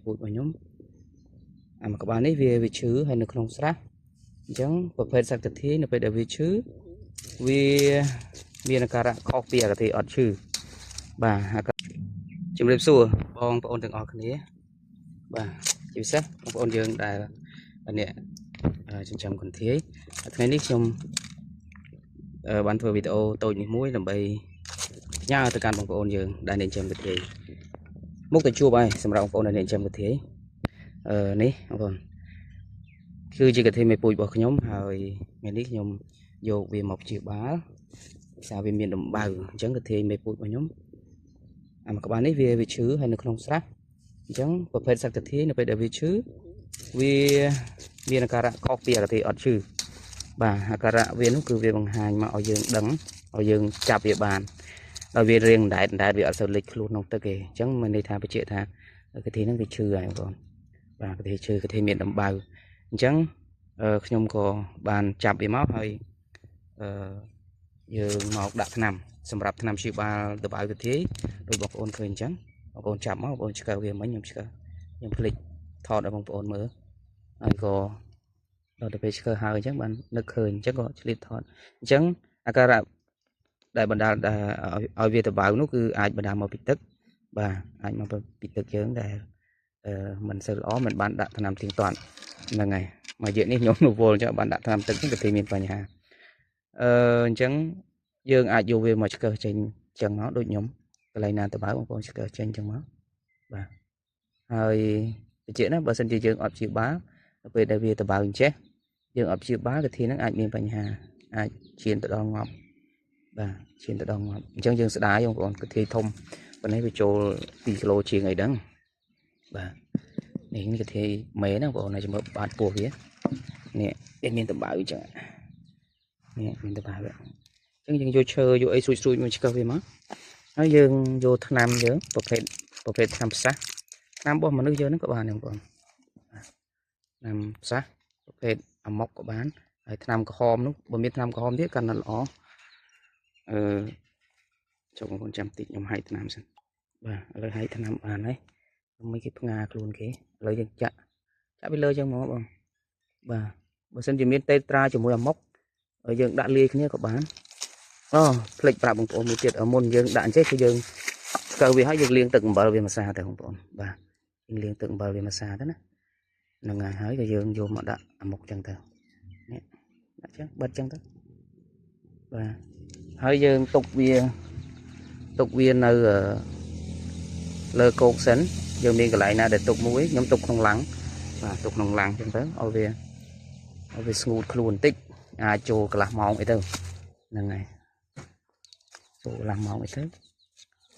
ពូជរបស់ខ្ញុំអាមួយក្បាលនេះវាឈឺហើយនៅក្នុងស្រះអញ្ចឹងប្រភេទសត្វកធាយនៅពេលដែលវាឈឺវាមានអាការៈខុសពីអាកធាយអត់ឈឺបាទជំរាបសួរបងប្អូនទាំងអស់គ្នាបាទជាពិសេសបងប្អូនយើងដែលអ្នកចិញ្ចឹមកន្ធាយថ្ងៃនេះខ្ញុំបានធ្វើវីដេអូតូចនេះមួយដើម្បីផ្ញើទៅកាន់បងប្អូនយើងដែលអ្នកចិញ្ចឹមកន្ធាយមុខទៅជួបហើយសម្រាប់បងប្អូនដែលអ្នកចិញ្ចឹមកន្ធាយនេះបងប្អូនគឺជាកន្ធាយមេពូជរបស់ខ្ញុំហើយថ្ងៃនេះខ្ញុំយកវាមកព្យាបាលដោយសារវាមានដំបៅអញ្ចឹងកន្ធាយមេពូជរបស់ខ្ញុំអាមួយក្បាលនេះវាឈឺហើយនៅក្នុងស្រះអញ្ចឹងប្រភេទសត្វកន្ធាយនៅពេលដែលវាឈឺវាមានអាការៈខុសពីអាកន្ធាយអត់ឈឺបាទអាការៈវានោះគឺវាបង្ហាញមកឲ្យយើងដឹងឲ្យយើងចាប់វាបានដោយវារៀងដែតវាអត់សូវលិចខ្លួនក្នុងទឹកទេអញ្ចឹងមានន័យថាបញ្ជាក់ថាកន្ធាយហ្នឹងវាឈឺហើយបងប្អូនបាទកន្ធាយឈឺកន្ធាយមានដំបៅអញ្ចឹងខ្ញុំក៏បានចាប់វាមកហើយយើងមកដាក់ថ្នាំសម្រាប់ថ្នាំព្យាបាលដំបៅកន្ធាយដោយបងប្អូនឃើញអញ្ចឹងបងប្អូនចាប់មកបងប្អូនឆ្កើវាមិញខ្ញុំឆ្កើខ្ញុំភ្លេចថតឲ្យបងប្អូនមើលហើយក៏ដល់ទៅពេលឆ្កើហើយអញ្ចឹងបាននឹកឃើញអញ្ចឹងក៏ឆ្លៀតថតអញ្ចឹងអាការៈដែលបណ្ដាលឲ្យវាដំបៅនោះគឺអាចបណ្ដាលមកពីទឹកបាទអាចមកពីទឹកយើងដែលមិនសូវល្អមិនបានដាក់ថ្នាំទៀងទាត់ហ្នឹងហើយមួយរយៈនេះខ្ញុំរវល់អញ្ចឹងបានដាក់ថ្នាំទឹកហ្នឹងក៏គេមានបញ្ហាអញ្ចឹងយើងអាចយកវាមកឆ្កើចេញអញ្ចឹងមកដូចខ្ញុំកន្លែងណាដំបៅបងប្អូនឆ្កើចេញអញ្ចឹងមកបាទហើយបញ្ជាក់ណាបើសិនជាយើងអត់ព្យាបាលដល់ពេលដែលវាដំបៅអញ្ចេះយើងអត់ព្យាបាលកធានហ្នឹងអាចមានបញ្ហាអាចឈានទៅដល់ងាប់បាទឈានទៅដល់ងាប់អញ្ចឹងយើងស្ដាយបងប្អូនកធាយធំប៉ុណ្ណេះវាចូល2គីឡូជាងអីដឹងបាទនេះកធាយមេណាបងប្អូនហើយចាំមើលបាតពោះវានេះវាមានដំបៅអញ្ចឹងនេះមានដំបៅអញ្ចឹងយើងយកឈើយកអីស្រួចៗមកឆ្កឹះវាមកហើយយើងយកថ្នាំយើងប្រភេទថ្នាំផ្សះថ្នាំរបស់មនុស្សយើងហ្នឹងក៏បានដែរបងប្អូនថ្នាំផ្សះប្រភេទអាម៉ុកក៏បានហើយថ្នាំក្រហមនោះបើមានថ្នាំក្រហមទៀតកាន់តែល្អចូលបងប្អូនចាំតិចខ្ញុំហែកថ្នាំសិនបាទឥឡូវហែកថ្នាំបានហើយមិនគេផ្ងាខ្លួនគេឥឡូវយើងចាក់ពីលើចឹងមកបងបាទបើសិនជាមានតេត្រាជាមួយអាម៉ុកយើងដាក់លាយគ្នាក៏បានអូភ្លេចប្រាប់បងប្អូនមួយទៀតមុនយើងដាក់អញ្ចេះគឺយើងស្កើវាហើយយើងលាងទឹកអំបិលវាមួយសាទៅបងប្អូនបាទយើងលាងទឹកអំបិលវាមួយសាទៅណាហ្នឹងហើយក៏យើងយកមកដាក់អាម៉ុកចឹងទៅនេះដាក់ចឹងបិទចឹងទៅបាទហើយយើងទុកវានៅលើគោកសិនយើងមានកន្លែងណាដែលទុកមួយខ្ញុំទុកក្នុងឡាំងបាទទុកក្នុងឡាំងចឹងទៅឲ្យវាស្ងួតខ្លួនបន្តិចអាចចូលកន្លះម៉ោងអីទៅហ្នឹងហើយចូលកន្លះម៉ោងអីទៅ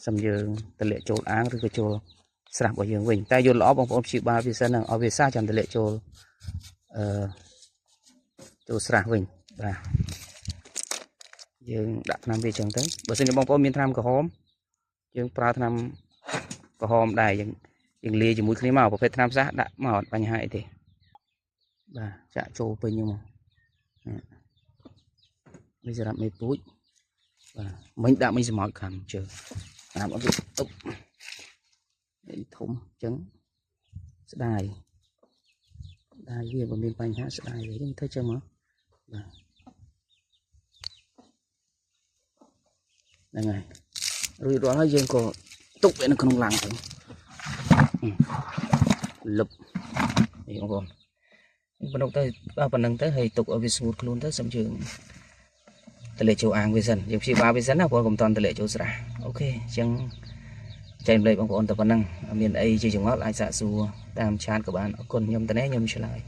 សំយើងតម្លាក់ចូលអាងឬក៏ចូលស្រះរបស់យើងវិញតែយល់ល្អបងប្អូនព្យាបាលវាសិនហ្នឹងឲ្យវាសះចាំតម្លាក់ចូលចូលស្រះវិញបាទយើងដាក់ថ្នាំវាចឹងទៅបើសិនជាបងប្អូនមានថ្នាំក្រហមយើងប្រើថ្នាំក្រហមដែរយើងលាយជាមួយគ្នាមកប្រភេទថ្នាំសះដាក់មកអត់បញ្ហាអីទេបាទចាក់ចូលពេញហ្នឹងមកនេះសម្រាប់មេពូជបាទមិញដាក់មិញសម្ោចខាងជើងតាមអត់វាអុបនេះធំអញ្ចឹងស្ដាយវាបើមានបញ្ហាស្ដាយវាយើងធ្វើចឹងមកបាទហ្នឹងហើយរួចរាល់ហើយយើងក៏ទុកវានៅក្នុងឡាំងទៅលឹបនេះបងប្អូនប៉ុណ្ណឹងទៅបាទប៉ុណ្ណឹងទៅហើយទុកឲ្យវាស្ងួតខ្លួនទៅសូមយើងតម្លាក់ចូលអាងវាសិនយើងព្យាបាលវាសិនណាព្រោះកុំតន់តម្លាក់ចូលស្រះអូខេអញ្ចឹងចែកម្លែកបងប្អូនតែប៉ុណ្ណឹងមានអីជាចង្អុលអាចសាកសួរតាមឆាតក៏បានអរគុណខ្ញុំតនេះខ្ញុំឆ្លើយ